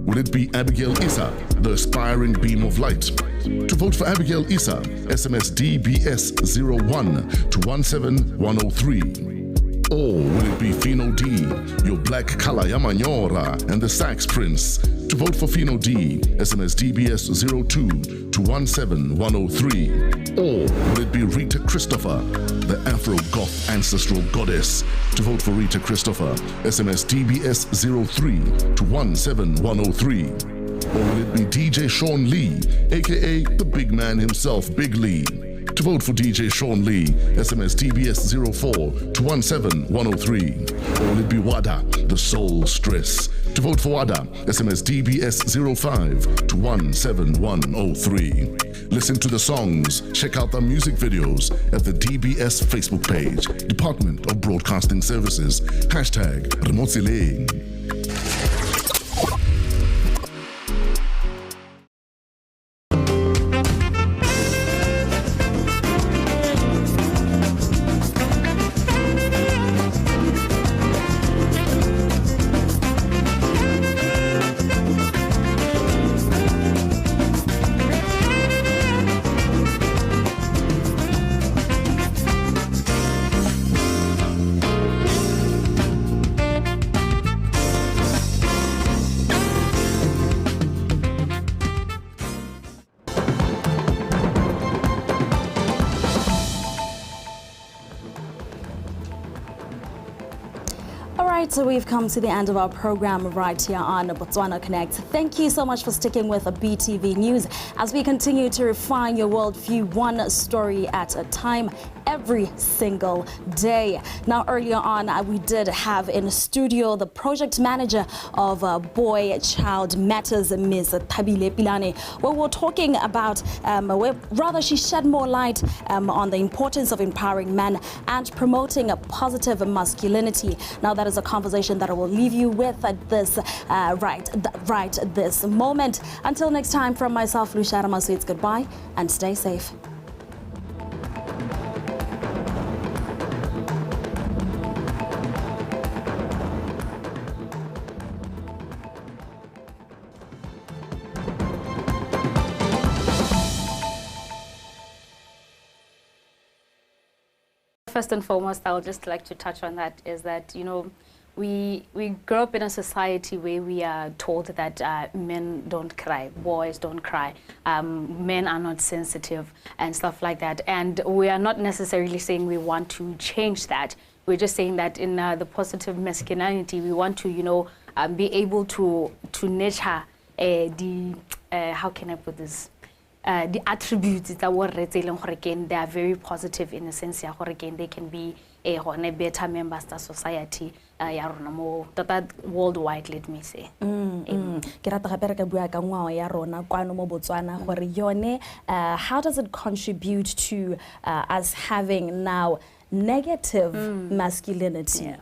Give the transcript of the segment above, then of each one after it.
Will it be Abigail Issa, the aspiring beam of light? To vote for Abigail Issa, SMS DBS01 to 17103. Or will it be Fino D, your black Kala Yamanyora and the Sax Prince? To vote for Fino D, SMS DBS02 to 17103. Or will it be Rita Christopher, the Afro Goth ancestral goddess? To vote for Rita Christopher, SMS DBS03 to 17103. Or will it be DJ Sean Lee, aka the big man himself, Big Lee? To vote for DJ Sean Lee, SMS DBS04 to 17103. Or will it be Wada, the soul stress? To vote for Wada, SMS DBS05 to 17103. Listen to the songs, check out the music videos at the DBS Facebook page, Department of Broadcasting Services, hashtag Remotsileng. All right, so we've come to the end of our program right here on Botswana Connect. Thank you so much for sticking with BTV News as we continue to refine your worldview one story at a time every single day. Now, earlier on, we did have in studio the project manager of Boy Child Matters, Ms. Thabile Pilane, where we're talking about, where rather she shed more light on the importance of empowering men and promoting a positive masculinity. Now, that is a conversation that I will leave you with at this right this moment. Until next time, from myself, Lucia Ramasu, it's goodbye and stay safe. First and foremost, I would just like to touch on that is that, we grow up in a society where we are told that men don't cry, boys don't cry, men are not sensitive and stuff like that. And we are not necessarily saying we want to change that. We're just saying that in the positive masculinity, we want to, be able to nurture the, how can I put this? The attributes that were tse e leng gore keng they are very positive in the sense ya gore keng they can be a gone better members tsa society ya rona mo tota worldwide, let me say. Ke rata gape re ka bua ka ngwao ya rona kwano mo Botswana gore yone, how does it contribute to us having now negative masculinity? Yeah.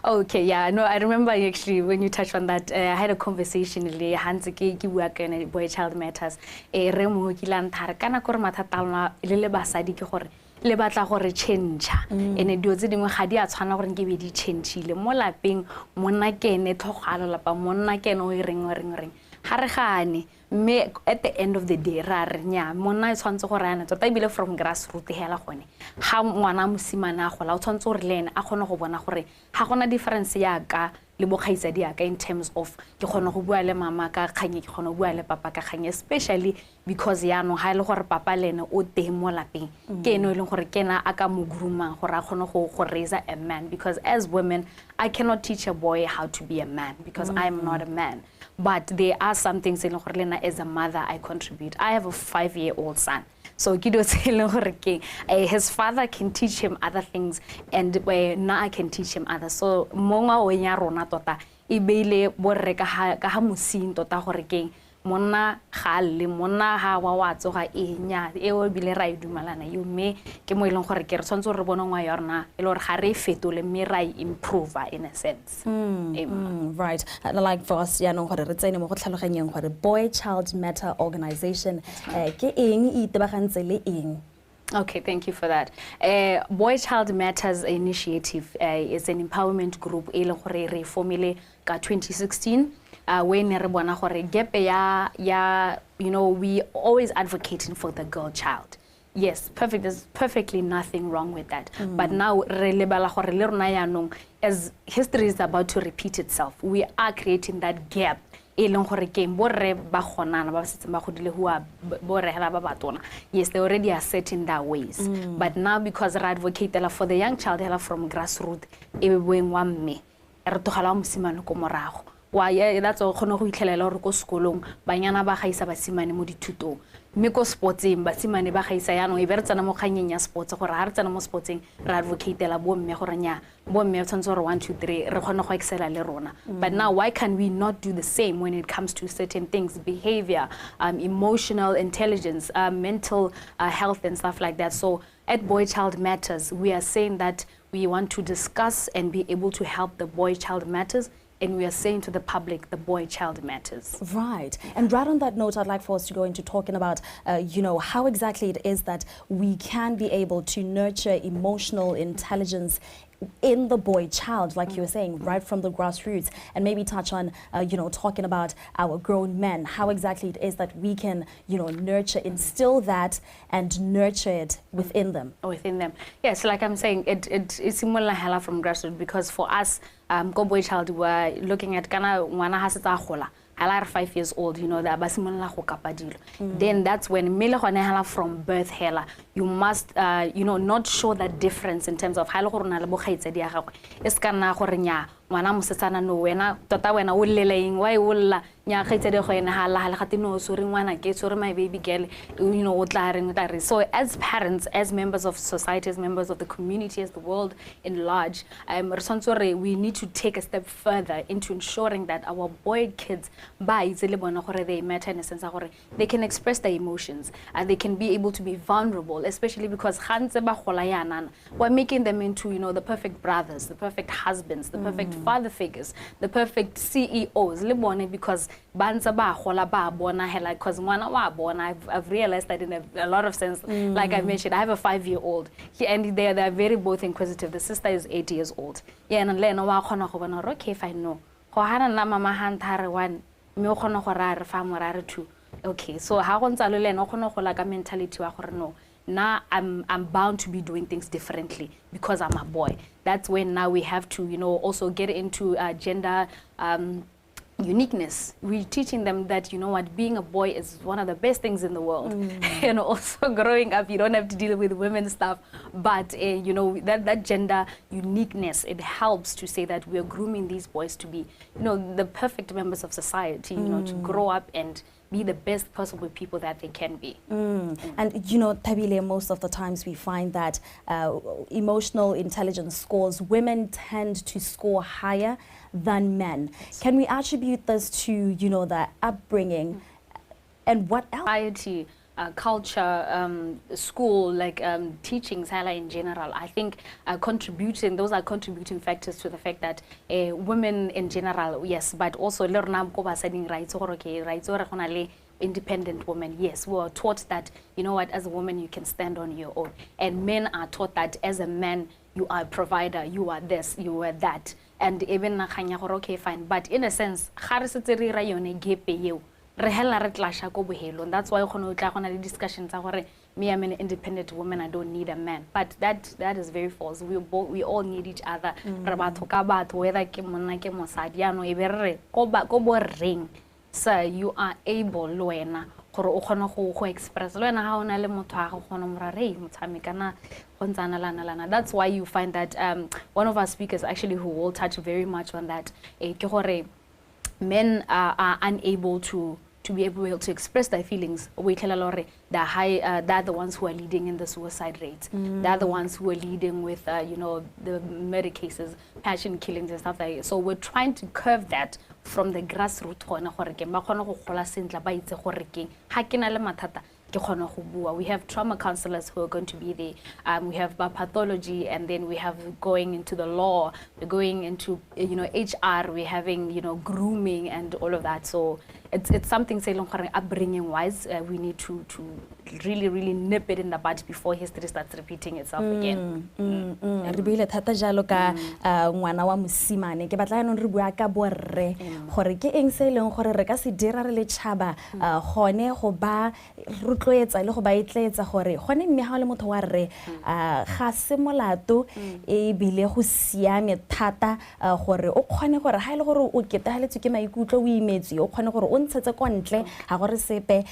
Okay, yeah, no, I remember actually when you touched on that, I had a conversation le ha ntse ke bua ka yone Boy Child Matters. Re mongwe ke ile a nthare ka nako re mathata a lona le le basadi ke gore le batla gore change. Ene dilo tse dingwe ga di a tshwana gore nke be di change-ile. Mo lapeng, monna ke ene tlhogo ya lelapa, monna ke ene o e reng, o reng, o reng. Ga re gane, mme at the end of the day ra re nya monna e tshwanetse gore yana tota ebile from grassroot hela gone ga ngwana mosimane a gola o tshwanetse gore le ene a kgone go bona gore ga gona difference ya ka le bokgaitsadi ya ka in terms of ke kgone go bua le mama ka kganye, ke kgone go bua le papa ka kganye, especially because yaanong ga e le gore papa le ene o teng mo lapeng, ke ene o e leng gore ke ena a ka mo groomang gore a kgone go raise a man, because as women I cannot teach a boy how to be a man because I'm not a man. But there are some things e leng gore le nna as a mother I contribute. I have a 5-year-old son. So ke dilo tse e leng gore ke, his father can teach him other things and nna I can teach him others. So mo ngwaong ya rona tota e beile borre ka ha mosing tota gore keng monna ga a lle, monna ga wa wa tsoga e nya eo ebile ra e dumalana eo, mme ke mo e leng gore ke re tshwanetse gore re bone ngwao ya rona e le gore ga re e fetole mme ra e improve in a sense. Right. Like for us jaanong gore re tsene mo go tlhaloganyeng gore Boy Child Matter Organization ke eng, e itebagantse le eng? Okay, thank you for that. Boy Child Matters Initiative is an empowerment group e leng gore re formile ka 2016. We ne re bona gore gap ya we always advocating for the girl child. Yes, perfect. There's perfectly nothing wrong with that. But now re lebala gore le rona yaanong, as history is about to repeat itself, we are creating that gap e leng gore ke borre ba gonana ba setseng ba godile who are borre hela ba batona. Yes, they already are set in their ways. But now because re advocate for the young child hela from grassroots e be boeng wa mme, re tlogela wa mosimane ko morago. Wa yeah, that's all kgone go itlhelela gore ko sekolong banyana ba gaisa basimane mo dithutong, mme ko sportseng basimane ba gaisa. Yaanong e be re tsena mo kganyeng ya sports, gore ga re tsena mo sportseng re advocatela bomme gore nya bomme tshwanetse gore 1 2 3 re kgone go excela le rona. But now why can we not do the same when it comes to certain things, behavior, emotional intelligence, mental health and stuff like that? So at Boy Child Matters, we are saying that we want to discuss and be able to help the Boy Child Matters, and we are saying to the public, the boy child matters. Right. And right on that note, I'd like for us to go into talking about, how exactly it is that we can be able to nurture emotional intelligence in the boy child, like you were saying, right from the grassroots, and maybe touch on, talking about our grown men, how exactly it is that we can, nurture, instill that and nurture it within them. Within them. Yes, like I'm saying, it's similar hela from grassroots, because for us, go boy child, we're looking at kana ngwana ha setsa gola, hala re 5 years old, that ba simolola go kapa dilo. Then that's when mmele gone hela from birth hela, you must, not show that difference in terms of ha le gore o na le bokgaitsadi ya gagwe. E se ka nna gore nya, ngwana mosetsana no, wena, tota wena o llela eng, why o lla? Nya, kgaitsadi go ena ha lla, ha le gate no, sorry ngwana ke, sorry my baby girl, o tla reng, o tla reng. So as parents, as members of society, as members of the community, as the world in large, re tshwanetse gore we need to take a step further into ensuring that our boy kids ba itse le bona gore they matter, in a sense gore they can express their emotions and they can be able to be vulnerable, especially because ga ntse ba gola yana, we're making them into, the perfect brothers, the perfect husbands, the perfect father figures, the perfect CEOs le bone, because ba ntse ba gola ba bona hela, because ngwana wa bona. I've realized that in a lot of sense. Like I mentioned, I have a 5-year-old, and they're very both inquisitive. The sister is 8 years old. Yeah, and le ena wa kgona go bona gore, okay, fine, no. Go hana nna mama ha ntha re 1, mme o kgona go raya re fa mo raya re 2. Okay, so ha go ntse le ena o kgona go gola ka mentality wa gore no, now I'm bound to be doing things differently because I'm a boy. That's when now we have to, also get into gender uniqueness. We're teaching them that, you know what, being a boy is one of the best things in the world. And also growing up, you don't have to deal with women stuff. But, that gender uniqueness, it helps to say that we're grooming these boys to be, the perfect members of society, to grow up and be the best possible people that they can be. And, Thabile, most of the times we find that emotional intelligence scores, women tend to score higher than men. Yes. Can we attribute this to, the upbringing and what else? Society, culture, school, teachings hela in general, I think those are contributing factors to the fact that women in general, yes, but also le rona ko basading ra itse gore, okay, ra itse gore go na le independent women. Yes, we are taught that, you know what, as a woman you can stand on your own. And men are taught that as a man, you are a provider, you are this, you are that. And even na kgang ya gore, okay, fine. But in a sense, ga re setse re ira yone gap eo, re hela re clasha ko bohelong. That's why o kgone ho tla go na le discussion tsa gore me, I'm an independent woman, I don't need a man. But that is very false. We all need each other. Re batho ka batho, whether ke monna ke mosadi. Jaanong e be re re, ko ba, ko bo reng, sir, you are able le wena gore o kgone go express. Le wena ha o na le motho wa gago, o kgona ho mo ra, Hey, motho wa me, kana go ntse a na lana, lana. That's why you find that one of our speakers actually who will touch very much on that, ke gore men are unable to be able to express their feelings. We tell a they're high, they're the ones who are leading in the suicide rates. They're the ones who are leading with, the murder cases, passion killings and stuff like that. So we're trying to curve that from the grassroots. Gone gore ke ba kgone go gola sentle, ba itse gore keng. Ha ke na le mathata, ke kgone go bua. We have trauma counselors who are going to be there. We have pathology, and then we have going into the law, we're going into, HR, we're having, grooming and all of that. So It's something se e leng gore upbringing wise, we need to really, really nip it in the bud before history starts repeating itself again. Re buile thata jalo ka ngwana wa mosimane. Ke batla yaanong re bua ka borre, gore ke eng se e leng gore re ka se dira re le tšhaba, gone go ba rotloetsa le go ba etleetsa gore gone mme ga o le motho wa rre, ga se molato, ebile go siame thata, gore o kgone gore ga e le gore o ketegaletswe ke maikutlo, o imetswe, o kgone gore o ntshetse ko ntle, ga gore sepe,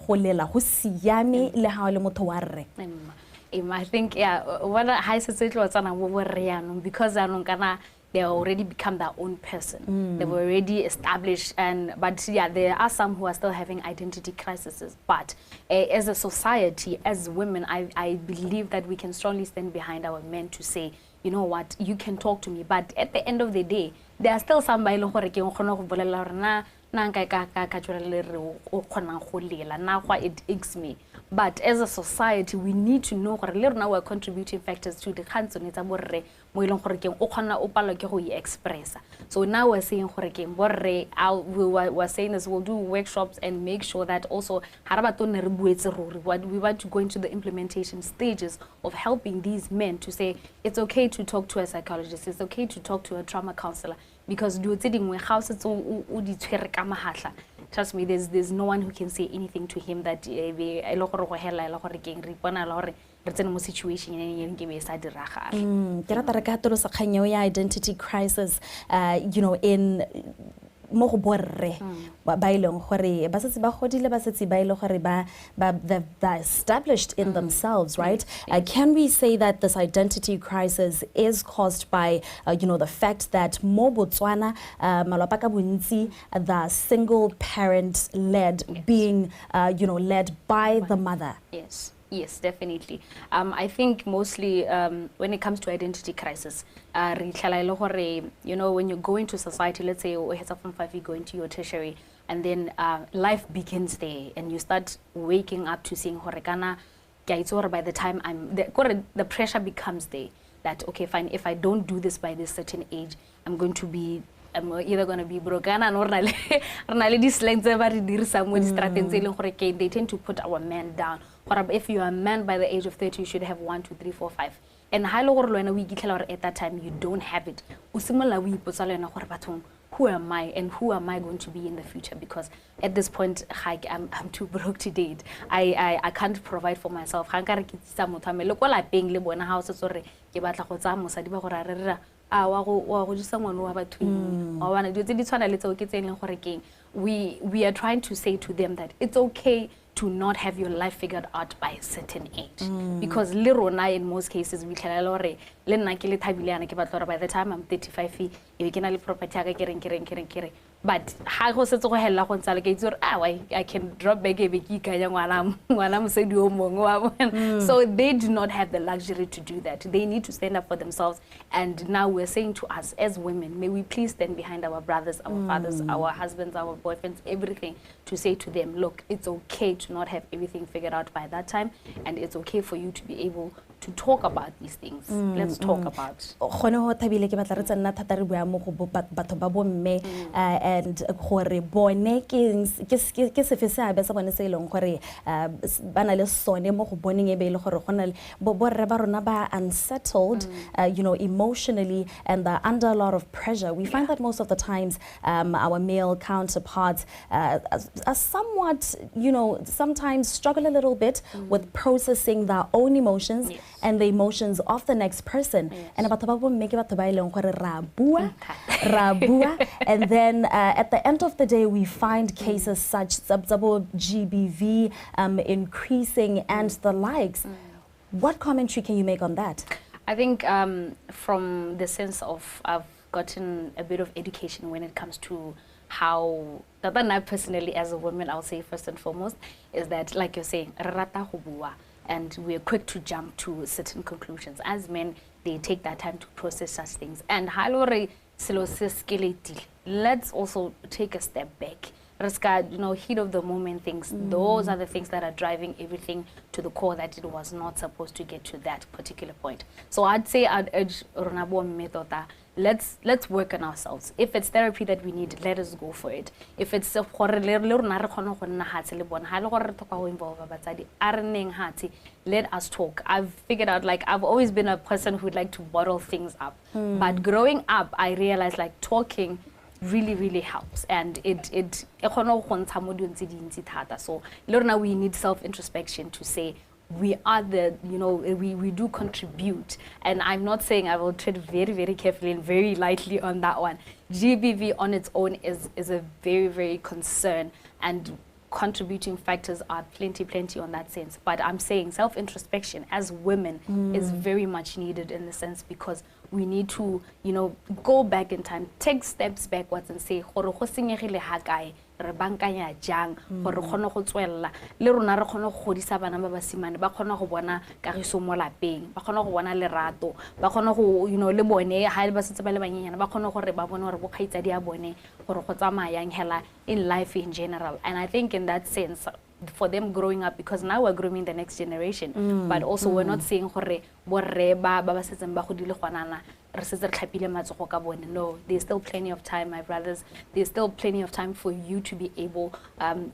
go lela go siame le ga o le motho wa rre. I think, yeah, what ha se tlo tsana bo borre yaanong, because yaanong kana they already become their own person. They've already established, and but yeah, there are some who are still having identity crises. But as a society, as women, I believe that we can strongly stand behind our men to say, "You know what, you can talk to me." But at the end of the day, there are still some ba e leng gore ke kgone go bolelela gore na nka ka tswela le re o kgonang go lela na gwa it aches me. But as a society, we need to know gore le rona we are contributing factors to dikgang tsone tsa borre mo e leng gore keng o kgona o palelwa ke go e-expressa. So now we're saying gore keng borre, we were saying this, we'll do workshops and make sure that also ga re batle nne re buetse ruri. We want to go into the implementation stages of helping these men to say it's okay to talk to a psychologist, it's okay to talk to a trauma counselor, because dilo tse dingwe ga o setse o di tshwere ka mahatla, trust me, there's no one who can say anything to him that be e le gore go hela e le gore keng re ipona e le gore re tsene mo situation e ke be e sa diragala. Ke rata re ka atolosa kgang eo ya identity crisis, in mo go borre ba e leng gore ba setse ba godile, ba setse ba e le gore ba they're established in themselves, right? Can we say that this identity crisis is caused by the fact that mo Botswana, malapa ka bontsi, the single parent led, being led by the mother? Yes, definitely. I think mostly when it comes to identity crisis, re itlhela e le gore, when you go into society, let's say o hetsa form 5, you go into your tertiary, and then life begins there, and you start waking up to seeing gore kana ke a itse gore by the time I'm, the, kore the pressure becomes there that, okay, fine, if I don't do this by this certain age, I'm either going to be broke. Kana no re na le di-slang tse ba re dirisang mo di-strateng tse e leng gore ke they tend to put our men down. Gore if you are a man by the age of 30, you should have 1, 2, 3, 4, 5. And ha e le gore le wena o ikitlhela gore at that time you don't have it, o simolola o ipotsa le wena gore bathong, who am I and who am I going to be in the future? Because at this point, I'm too broke to date. I can't provide for myself. Ga nka re ke tsisa motho wa me le ko lapeng le bona ha o setse gore ke batla go tsaya mosadi ba gore a re rera a wa go jisa ngwana wa batho eng, wa bona dilo tse di tshwana le tseo ke tse e leng gore keng we are trying to say to them that it's okay to not have your life figured out by a certain age, because le rona in most cases we tlhela le gore le nna ke le thabile yana ke batla gore by the time I'm 35 e be ke na le property ya ka, ke reng ke reng ke reng ke reng, but ha go setse go helela go ntse ke itse gore ah, I can drop back e be ke ikanya ngwana mosadi o mongwe wa bona. So they do not have the luxury to do that. They need to stand up for themselves, and now we're saying to us as women, may we please stand behind our brothers, our fathers, our husbands, our boyfriends, everything, to say to them, "Look, it's okay to not have everything figured out by that time, and it's okay for you to be able to talk about these things. Let's talk about." Gone go thabile ke batla re tsenna thata re bua mo go batho ba bomme, and gore bone ke eng ke sefe seabe sa bone se e leng gore ba na le sone mo go boneng e be e le gore go na le borre ba rona ba unsettled emotionally, and they're under a lot of pressure. We find that most of the times our male counterparts are somewhat, sometimes struggle a little bit with processing their own emotions and the emotions of the next person. And batho ba bomme ke batho ba e leng gore ra bua, ra bua, and then at the end of the day we find cases such tsa bo GBV increasing and the likes. What commentary can you make on that? I think from the sense of I've gotten a bit of education when it comes to how that I personally as a woman, I'll say first and foremost is that, like you're saying, re rata go bua, and we're quick to jump to certain conclusions. As men, they take that time to process such things. And ha le hore selo se escalate, let's also take a step back. Re ska, heat of the moment things, those are the things that are driving everything to the core that it was not supposed to get to that particular point. So I'd say I'd urge rona bomme tota. Let's work on ourselves. If it's therapy that we need, let us go for it. If it's gore le rona re kgone go nna hatshe le bona, ha le gore re tlhoka go involve batsadi, a re nneng hatshe, let us talk. I've figured out, like, I've always been a person who'd like to bottle things up. But growing up, I realized, like, talking really, really helps, and it e kgona go go ntsha mo dilong tse dintsi thata. So le rona we need self introspection to say we are the you know we do contribute. And I'm not saying, I will tread very, very carefully and very lightly on that one. GBV on its own is a very, very concern, and contributing factors are plenty, plenty on that sense. But I'm saying self introspection as women is very much needed in the sense because we need to go back in time, take steps backwards and say, gore go senyegile ha kae, re bankanya jang, gore re kgone go tswelela le rona, re kgone go godisa bana ba basimane, ba kgone go bona kagiso mo lapeng, ba kgone go bona lerato, ba kgone go le bone ha ba setse ba le banyenyana, ba kgone gore ba bone gore bokgaitsadi a bone gore go tsamayang hela in life in general. And I think in that sense, for them growing up, because now we're grooming the next generation, but also we're not saying gore borre ba setseng ba godile gwanana re setse re tlhapile matsogo ka bone. No, there's still plenty of time, my brothers. There's still plenty of time for you to be able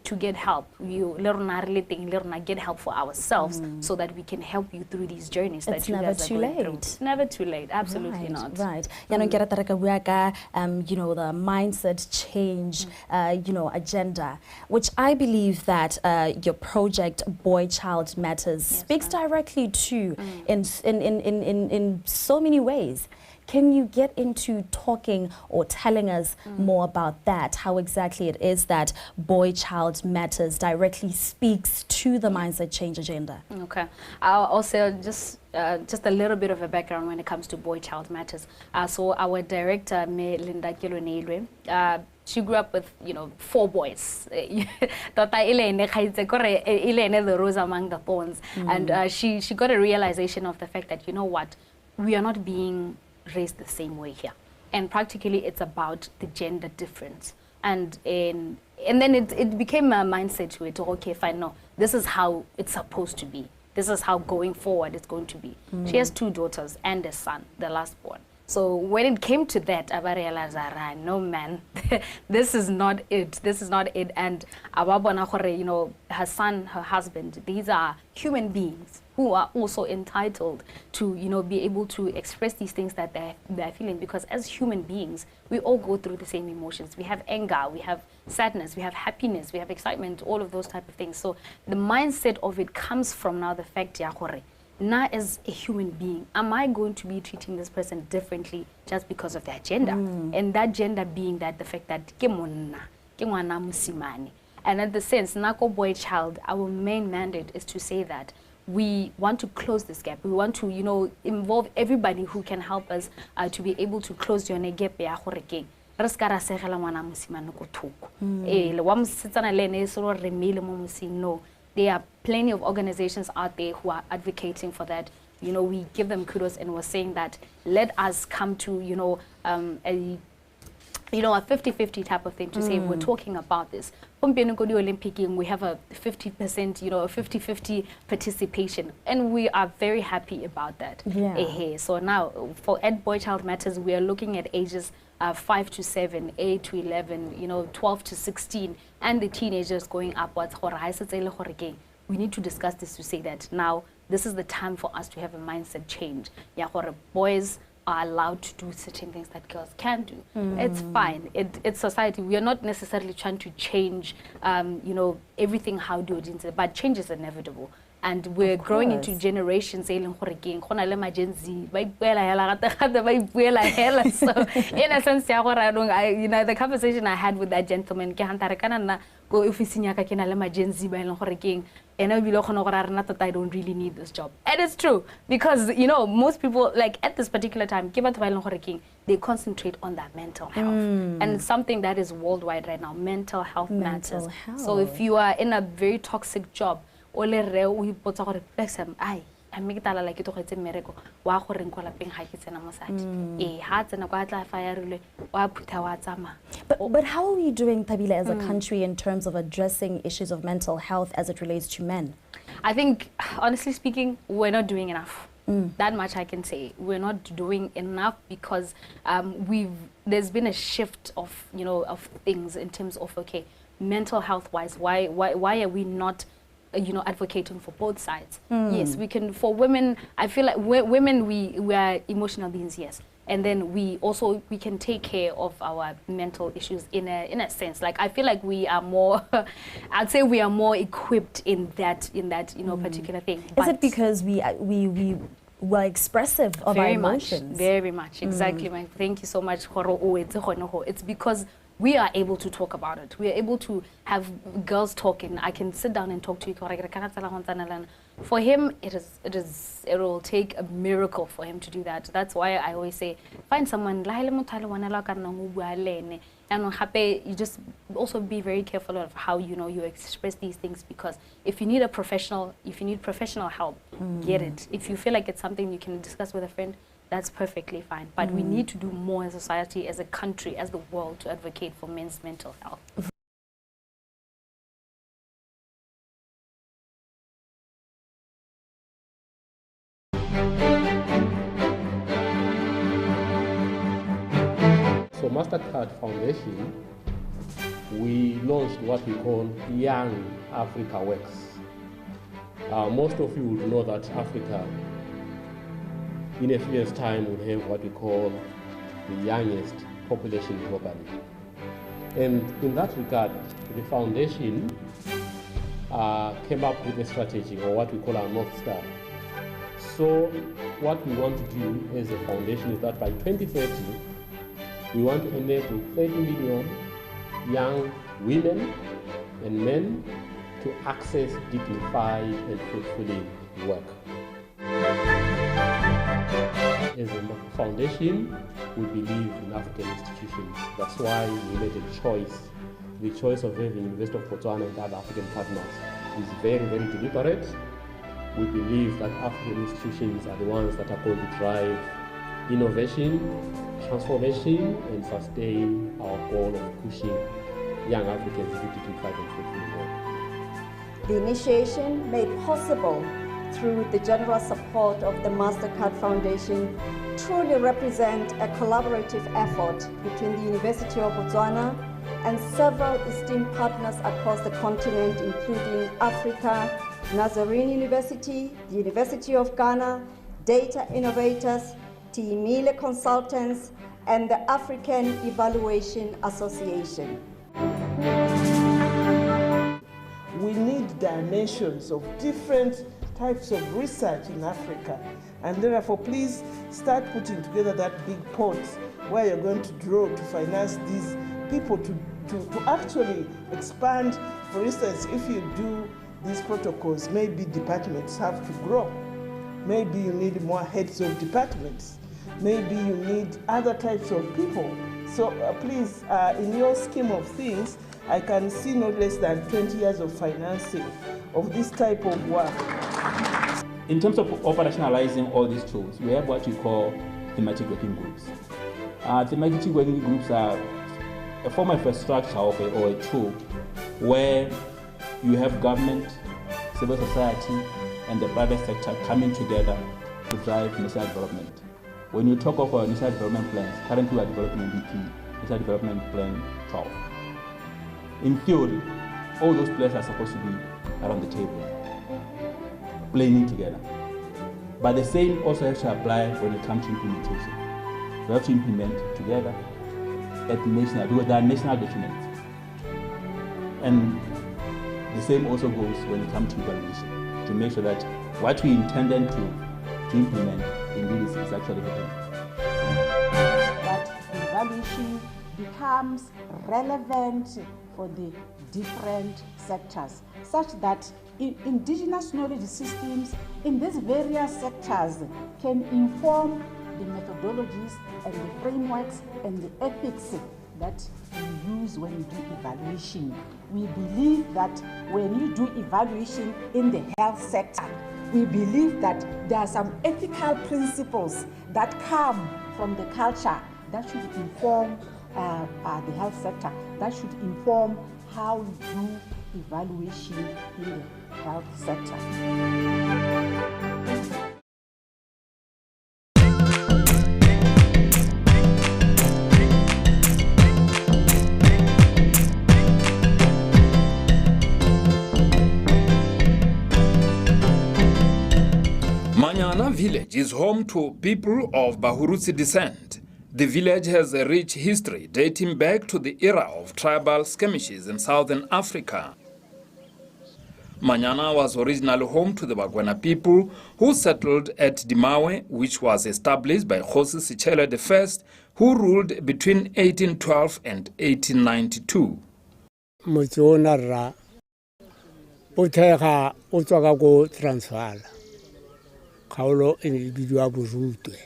to get help. You le rona re le teng, le rona get help for ourselves so that we can help you through these journeys that It's you never guys are too going through. Late. It's never too late, absolutely not. Right. Yaanong ke rata re ka bua ka the mindset change agenda, which I believe that your project Boy Child Matters speaks Ma'am. Directly to in so many ways. Can you get into talking or telling us more about that? How exactly it is that Boy Child Matters directly speaks to the mindset change agenda? Okay. I'll also just a little bit of a background when it comes to Boy Child Matters. So our director, Me Linda Keloneilwe, she grew up with four boys. Tota e le ene kgaitse, kore e le ene the rose among the thorns. And she got a realization of the fact that, you know what, we are not being raised the same way here. And practically it's about the gender difference. And then it became a mindset to it. Okay, fine, no, this is how it's supposed to be. This is how going forward it's going to be. She has two daughters and a son, the last born. So when it came to that, I realized, "Ah, no man, this is not it. This is not it." And a ba bona gore, her son, her husband, these are human beings who are also entitled to be able to express these things that they're feeling. Because as human beings, we all go through the same emotions. We have anger, we have sadness, we have happiness, we have excitement, all of those type of things. So the mindset of it comes from now the fact ya gore, now as a human being, am I going to be treating this person differently just because of their gender? And that gender being that the fact that ke monna, ke ngwana mosimane. And at the sense, Nako Boy Child, our main mandate is to say that we want to close this gap. We want to involve everybody who can help us to be able to close yone gap ya gore keng re se ka ra segela ngwana mosimane ko thoko. Ee, le wa mosetsana le ene e se gore re mmeile mo mosing. No, there are plenty of organizations out there who are advocating for that. We give them kudos, and we're saying that let us come to a 50-50 type of thing to say we're talking about this. Gompieno ko di-Olympicing, we have a 50%, a 50-50 participation, and we are very happy about that. Ehe. So now, for at Boy Child Matters, we are looking at ages 5 to 7, 8 to 11, 12 to 16, and the teenagers going upwards. Gore ha e setse e le gore keng, we need to discuss this to say that now this is the time for us to have a mindset change. Ya gore boys are allowed to do certain things that girls can do. It's fine. It's society. We are not necessarily trying to change everything how do it, but change is inevitable. And we're Of growing into course. Generations e leng gore keng go na le ma Gen Z ba ipuela hela gate gate ba ipuela hela. So in a sense ya gore anong the conversation I had with that gentleman ke hanta re kana nna ko ofising ya ka ke na le ma Gen Z ba e leng gore keng ene o bile o kgona gore a rena tota I don't really need this job. And it's true because most people, like, at this particular time ke batho ba e leng gore keng they concentrate on their mental health, and it's something that is worldwide right now. Mental health Mental matters. So if health. You are in a very toxic job, o le rre o ipotsa gore "Blessem, ai a mme ke talala ke tlogetse mmereko wa goreng ko lapeng ga ke tsena mosadi ee ga a tsena kwa tla fa ya rile wa phutha wa tsamaya." But how are we doing, Thabile, as a country in terms of addressing issues of mental health as it relates to men? I think, honestly speaking, we're not doing enough. That much I can say. We're not doing enough because there's been a shift of, you know, of things in terms of, okay, mental health wise, why are we not, you know, advocating for both sides? Yes, we can. For women, I feel like women, we are emotional beings, yes. And then we also, we can take care of our mental issues in a sense. Like, I feel like we are more, I'd say we are more equipped in that, you know, particular thing. Is it because we were expressive of our emotions? Very much, exactly. Thank you so much. It's because we are able to talk about it. We are able to have girls talking. I can sit down and talk to you. For him, it will take a miracle for him to do that. That's why I always say, find someone. And you just also be very careful of how, you know, you express these things, because if you need a professional, if you need professional help, get it. If you feel like it's something you can discuss with a friend, that's perfectly fine. But we need to do more as a society, as a country, as the world, to advocate for men's mental health. So Mastercard Foundation, we launched what we call Young Africa Works. Most of you would know that Africa, in a few years' time, will have what we call the youngest population globally. And in that regard, the foundation came up with a strategy, or what we call our North Star. So what we want to do as a foundation is that by 2030, we want to enable 30 million young women and men to access dignified and fulfilling work. As a foundation, we believe in African institutions. That's why we made a choice. The choice of having University of Botswana and other African partners is very, very deliberate. We believe that African institutions are the ones that are going to drive innovation, transformation, and sustain our goal of pushing young Africans into dignified and fulfilling work. The initiation made possible through the generous support of the Mastercard Foundation truly represent a collaborative effort between the University of Botswana and several esteemed partners across the continent, including Africa, Nazarene University, the University of Ghana, Data Innovators, Tiimile Consultants, and the African Evaluation Association. We need dimensions of different types of research in Africa, and therefore please start putting together that big pot where you're going to draw to finance these people to actually expand. For instance, if you do these protocols, maybe departments have to grow. Maybe you need more heads of departments. Maybe you need other types of people. So please, in your scheme of things, I can see no less than 20 years of financing of this type of work. In terms of operationalizing all these tools, we have what we call thematic working groups. Thematic working groups are a form of a structure or a tool where you have government, civil society, and the private sector coming together to drive national development. When you talk of our national development plans, currently we are developing NDP, National Development Plan 12. In theory, all those players are supposed to be around the table, playing together. But the same also has to apply when it comes to implementation. We have to implement together at national, because there are national documents. And the same also goes when it comes to evaluation, to make sure that what we intended to implement indeed is actually happening. That evaluation becomes relevant for the different sectors, such that indigenous knowledge systems in these various sectors can inform the methodologies and the frameworks and the ethics that we use when we do evaluation. We believe that when you do evaluation in the health sector, we believe that there are some ethical principles that come from the culture that should inform the health sector, that should inform how we do evaluation in the health sector. village is home to people of Bahurutse descent. The village has a rich history dating back to the era of tribal skirmishes in southern Africa. Manyana was originally home to the Bakwena people who settled at Dimawe, which was established by Kgosi Sechele I, who ruled between 1812 and 1892. Motse ona rra o thega o tswa ka ko Transvaal, kgaolo e ne e bidiwa Borutwe.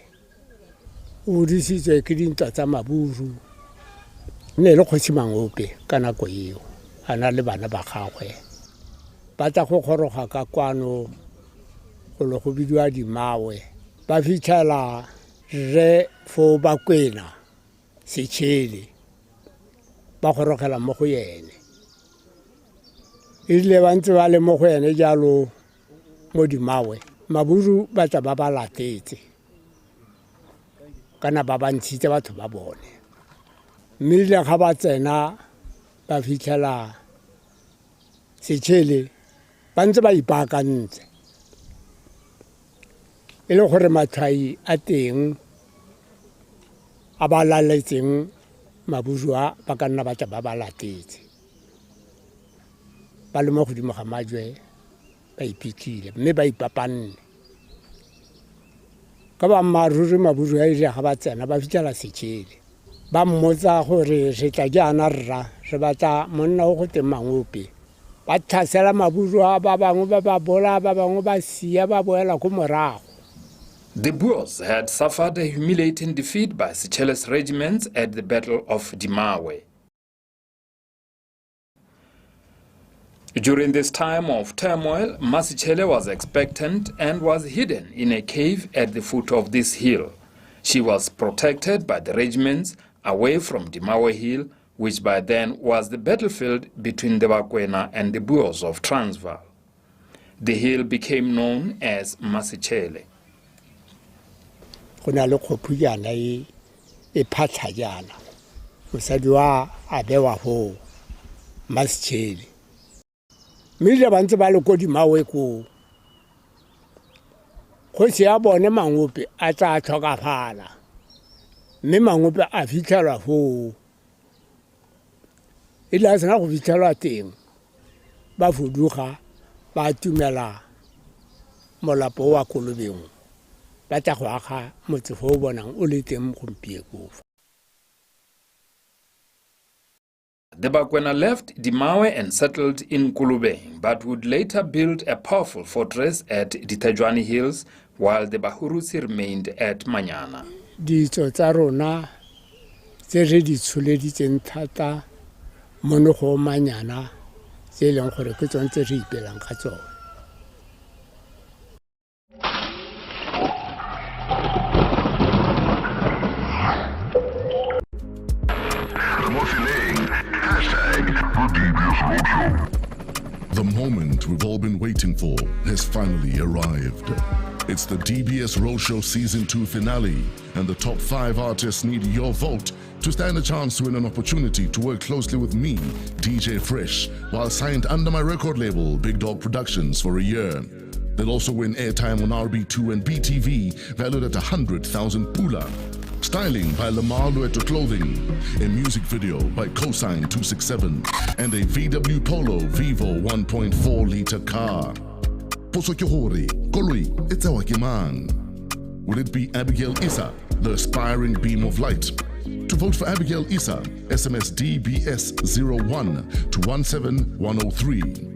O godisitswe ke dintwa tsa Maburu, ne e le kgosi Mangope ka nako eo, a na le bana ba gagwe. Ba tla go goroga ka kwano go le go bidiwa Dimawe, ba fitlhela rre fo Bakwena Sechele, ba gorogela mo go ene. E rile ba ntse ba le mo go ene jalo mo Dimawe, Maburu ba tla ba ba latetse, kana ba ba ntshitse batho ba bone. Mme erile ga ba tsena ba fitlhela Sechele ba ntse ba ipaakantse, e le gore matlhwai a teng a ba laletseng Maburu a ba ka nna ba tla ba ba latetse. Ba le mo godimo ga majwe ba iphitlhile mme ba ipapanne. Ka boammaaruri Maburu a ile ga ba tsena ba fitlhela Sechele, ba mmotsa gore re tla jaana rra, re batla monna o go teng Mangope. Ba tlhasela Maburu a ba bangwe ba ba bolaya, ba bangwe ba sia ba boela ko morago. The Boers had suffered a humiliating defeat by Sechele's regiments at the Battle of Dimawe. During this time of turmoil, Masechele was expectant and was hidden in a cave at the foot of this hill. She was protected by the regiments away from Dimawe Hill, which by then was the battlefield between the Bakwena and the Boers of Transvaal. The hill became known as Masechele. Go na le kgophu jaana e e phatlha jaana, mosadi wa a bewa foo Masechele. Mme ile ba ntse ba le ko Dimawe koo, kgosi ya bone Mangope a tla tlhokafala, mme Mangope a fitlhelwa foo. E ile a sena go fitlhelwa teng, ba fuduga ba atumela molapo wa Kolobeng, ba tla go aga motse fo o bonang o le teng gompieno. The Bakwena left Dimawe and settled in Kolobeng, but would later build a powerful fortress at Dithejane Hills, while the Bahurutse remained at Manyana. Ditso tsa rona tse re di tsholeditseng thata mono go Manyana, tse e leng gore ke tsone tse re ipelang ka tsone. The moment we've all been waiting for has finally arrived. It's the DBS Roadshow Season 2 finale, and the top 5 artists need your vote to stand a chance to win an opportunity to work closely with me, DJ Fresh, while signed under my record label, Big Dog Productions, for a year. They'll also win airtime on RB2 and BTV, valued at 100,000 pula. Styling by Lamar Lueto Clothing, a music video by Cosine 267, and a VW Polo Vivo 1.4 liter car. Potso ke hore, koloi e tsewa ke mang? Will it be Abigail Issa, the aspiring beam of light? To vote for Abigail Issa, SMS DBS01 to 17103.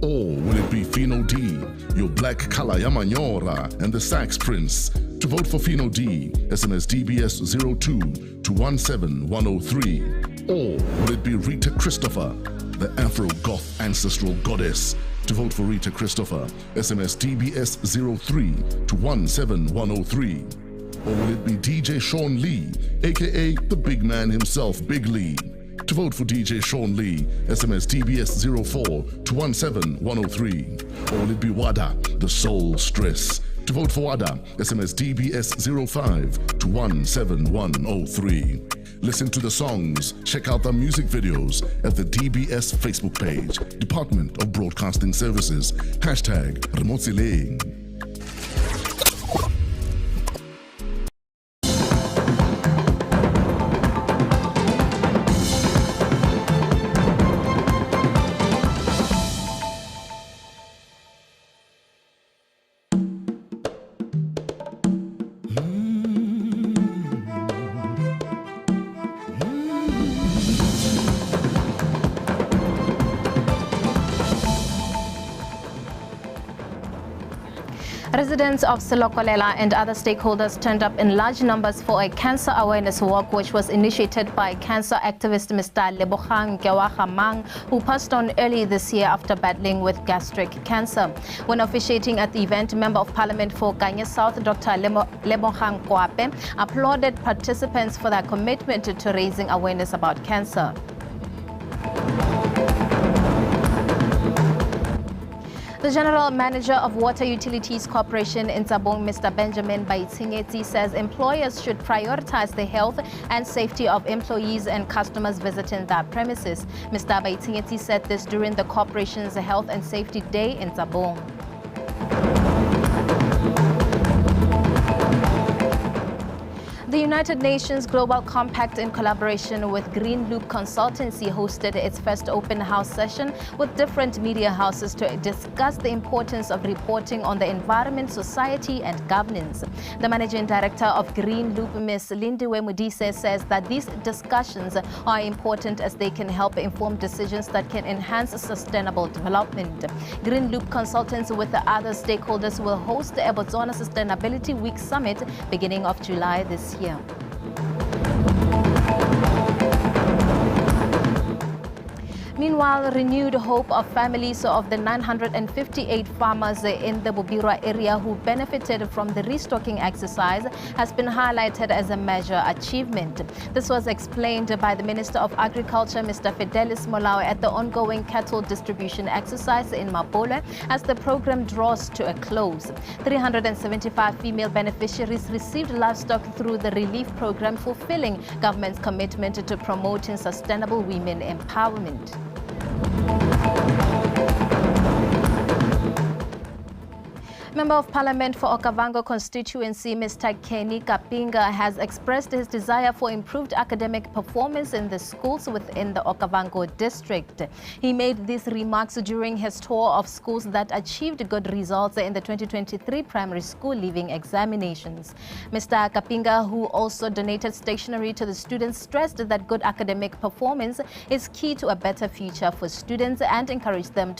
Or will it be Fino D, your black color Yamanyora and the Sax Prince? To vote for Fino D, SMS DBS02 to 17103. Or will it be Rita Christopher, the Afro-Goth ancestral goddess? To vote for Rita Christopher, SMS DBS03 to 17103. Or will it be DJ Sean Lee, aka the big man himself, Big Lee? To vote for DJ Sean Lee, SMS DBS04 to 17103. Or will it be Wada, the Soul Stress? To vote for Wada, SMS DBS05 to 17103. Listen to the songs, check out the music videos at the DBS Facebook page, Department of Broadcasting Services, hashtag Remotsileng. Residents of Selokolela and other stakeholders turned up in large numbers for a cancer awareness walk, which was initiated by cancer activist Mr. Lebogang Kewagamang, who passed on early this year after battling with gastric cancer. When officiating at the event, Member of Parliament for Kanye South, Dr. Lebogang Kwape, applauded participants for their commitment to raising awareness about cancer. The General Manager of Water Utilities Corporation in Tsabong, Mr. Benjamin Baitsingeti, says employers should prioritize the health and safety of employees and customers visiting their premises. Mr. Baitsingeti said this during the corporation's Health and Safety Day in Tsabong. The United Nations Global Compact, in collaboration with Green Loop Consultancy, hosted its first open house session with different media houses to discuss the importance of reporting on the environment, society and governance. The managing director of Green Loop, Ms. Lindiwe Modise, says that these discussions are important as they can help inform decisions that can enhance sustainable development. Green Loop Consultants with the other stakeholders will host the Botswana Sustainability Week Summit beginning of July this year. Meanwhile, renewed hope of families of the 958 farmers in the Bobirwa area who benefited from the restocking exercise has been highlighted as a major achievement. This was explained by the Minister of Agriculture, Mr. Fidelis Molao, at the ongoing cattle distribution exercise in Mapole as the program draws to a close. 375 female beneficiaries received livestock through the relief program, fulfilling government's commitment to promoting sustainable women empowerment. Member of Parliament for Okavango constituency, Mr. Kenny Kapinga, has expressed his desire for improved academic performance in the schools within the Okavango district. He made these remarks during his tour of schools that achieved good results in the 2023 primary school leaving examinations. Mr. Kapinga, who also donated stationery to the students, stressed that good academic performance is key to a better future for students and encouraged them to